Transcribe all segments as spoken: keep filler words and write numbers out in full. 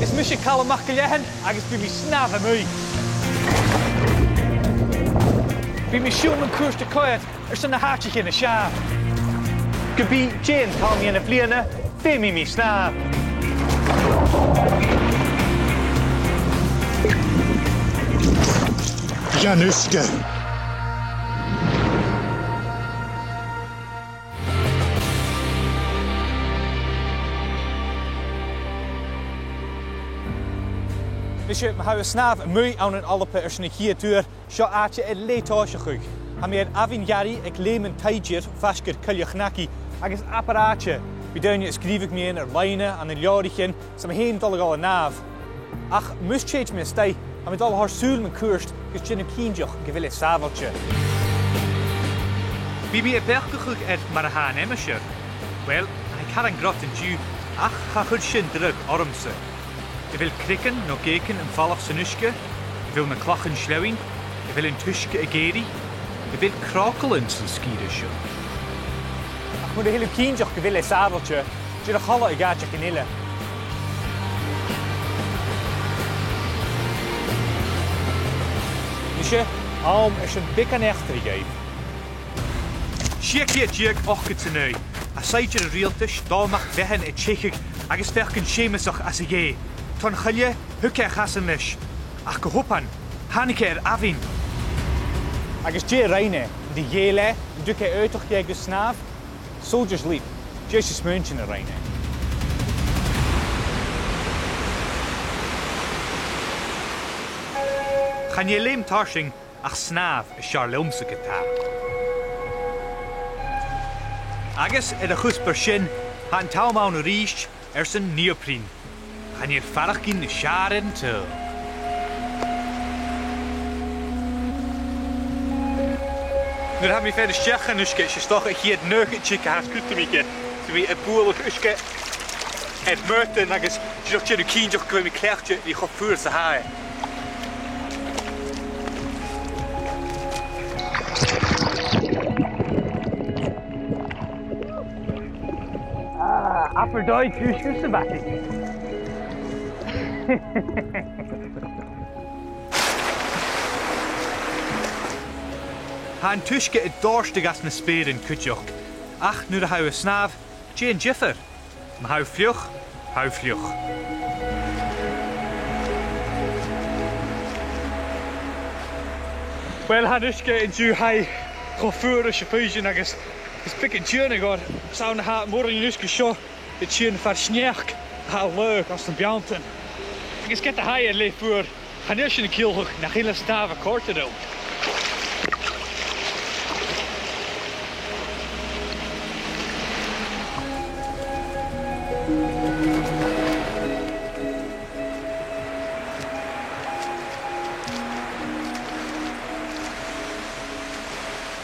Is mise Calum MacIllEathain agus bidh mi a' snàmh a-muigh. Bidh mi a' siubhal mun cuairt a' coimhead airson na h-àiteachan as fheàrr. Ge bith dè an t-àm dhen bhliadhna, feumaidh mi snàmh. Dhan uisge. Nise, ma tha thu a' snàmh a-muigh ann an Alba airson a' chiad turas, seo àite air leth tòiseachadh. Tha mi air abhainn Gharraidh aig leth mun taigh-tìre faisg air Coille Chnacaidh, agus abair àite. Bidh daoine a' sgrìobhadh mu dheidhinn air loidhne ann an leabhraichean, 's tha mi fhìn a' dol a ghabhail a-mach. Ach mus tèid mi a-staigh, tha mi a' dol a thoirt sùil mun cuairt gus dèanamh cinnteach gu bheil e sàbhailte. Bidh mi a' beachdachadh air mar a tha an aimsir. Uill, tha e caran grod an-diugh, ach cha chuir sin dragh ormsa. A bheil creagan no geugan am falach san uisge? A bheil na clachan sleamhainn? A bheil an t-uisge ag èirigh? A bheil cròcalan san sgìre seo? Ach mura h-eil thu cinnteach gu bheil e sàbhailte, dìreach a' falbh gu àiteachan eile. Nise, àm airson beagan eachdraidh dhuibh. Sia ceud deug ochdad 's a naoi. Tha saighdear an riaghaltais, Dòmhnall MacBheathain, a' teicheadh agus feuchainn Seumasach às a dhèidh. Tron choille, thug e a chasan leis. Ach gu h-obann, thàinig e air abhainn. Agus dè rinn e? An do dh'èigh e? An tug e aodach dheth gu snàmh? Soldier's leap. Dè as smaointean a rinn e? Chan e leum tarsainn ach snàmh as fheàrr leamsa ge-tà. Agus air a' chuspair sin, tha an t-àm ann a-rithist airson neoprene. Chan eil faireachdainn nas fheàrr air an t-saoghal. Nuair a tha mi a' faighinn a-steach dhan uisge, 's e 's dòcha a' chiad naochad tig a tha sgudamach aige. Tha mi a' bualadh uisge air m' aodann agus dìreach a' dèanamh cinnteach gu bheil mi cleachdte ri cho fuar 's a tha e. Ah, abair dòigh uisge sa bhataidh. Tha an t-uisge a' dòrtadh às na speuran cuideachd, ach nuair a tha thu a' snàmh, dè an diofar? Ma tha thu fliuch, tha thu fliuch. Uill, tha an t-uisge an-diugh, tha e cho fuar ris a' phuinnsean agus is beag an t-iongnadh oir 's ann a tha mòran an uisge seo a' tighinn far sneachd a tha a' laghadh anns na beanntan. Agus ged a tha e air leth fuar, chan eil sin a' ciallachadh nach eil an snàmh a' còrdadh rium.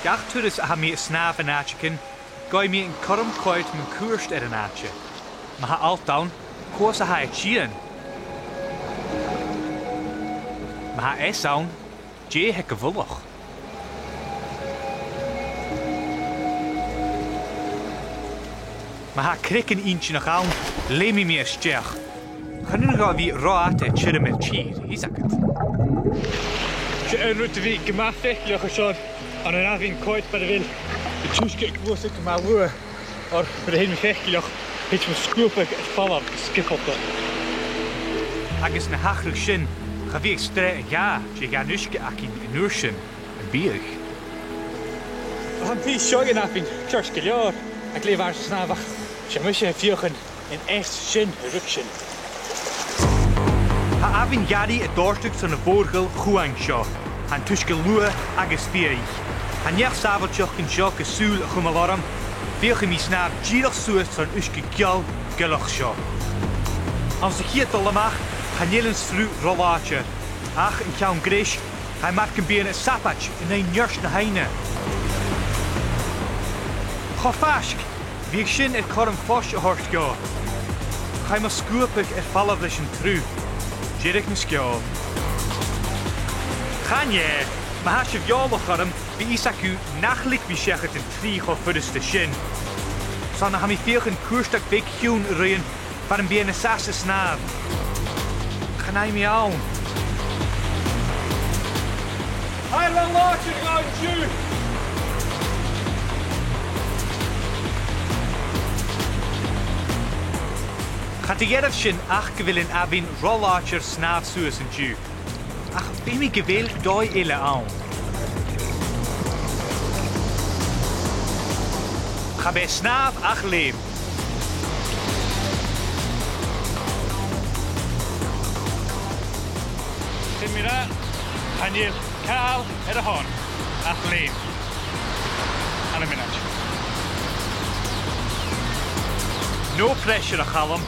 Gach turas a tha mi a' snàmh an àiteigin, gabhaidh mi an cothrom coimhead mun cuairt air an àite. Ma tha alt ann, cò às a tha e a' tighinn? Ma tha S ann, dè th' aig a' mhullach? Ma tha creagan inntinneach ann, leumidh mi a-steach. Chan urrainn dhomh a bhith ro fhada air tiormachadh, tha fhios agad. 'S e an rud a bhiodh gu math faiceallach airson ann an abhainn coimhead mar a bheil an t-uisge a' gluasad gu math luath, oir nuair a tha mi faiceallach, thèid mo sguabadh air falbh gu sgiobalta. Agus na thachair sin, cha bhiodh sreath a dhà de dh'fheadhainn uisge againn an uair sin, am biodh? Tha am pìos seo dhen abhainn ceart gu leòr, a' glèidheadh a' snàmh, ach 's e mise a' feuchainn an S sin a ruigsinn. Tha abhainn Gharraidh a' dòrtadh son a' mhòr-ghaoil chumhang seo. Tha an t-uisge luath agus fiadhaich. Tha neach sàbhailteachd an seo gu sùil a chumail orm. Feuchaidh mi snàmh dìreach suas tron uisge geal, gealach seo. Anns a' chiad dol a-mach, chan eil an sruth ro làidir, ach an ceann greis, tha e mar gum biodh e na sabaid an aghaidh neart na h-aibhne. Cho faisg! Bhiodh sin air cothrom fois a thoirt dhomh. Chaidh mo sguabadh air falbh leis an t-sruth. Deireadh na sgeòil. Chan e, ma tha sibh eòlach orm, bidh fhios agaibh nach leig mi seachad an trì cho furasta sin. 'S ann a tha mi a' feuchainn cuairteag bheag chiùin a ruighinn far am bi e nas fhasa snàmh. An e mi ann? Tha e ro làidir an-diugh. Cha do dh'fhaodadh sin ach gu bheil an abhainn ro làidir snàmh suas an-diugh. Ach feumaidh gu bheil dòigh eile ann. Cha b' e snàmh ach leum. Sin mi ag ràdh, chan eil càil air a shon ach leum. Ann am mionaid. No pressure, a Chaluim.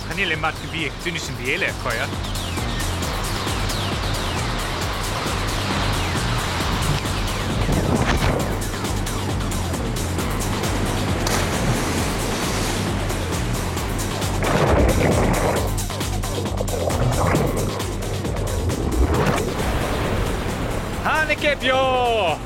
Chan eil e mar gum biodh duine sam bith eile a' coimhead. Thàinig e beò!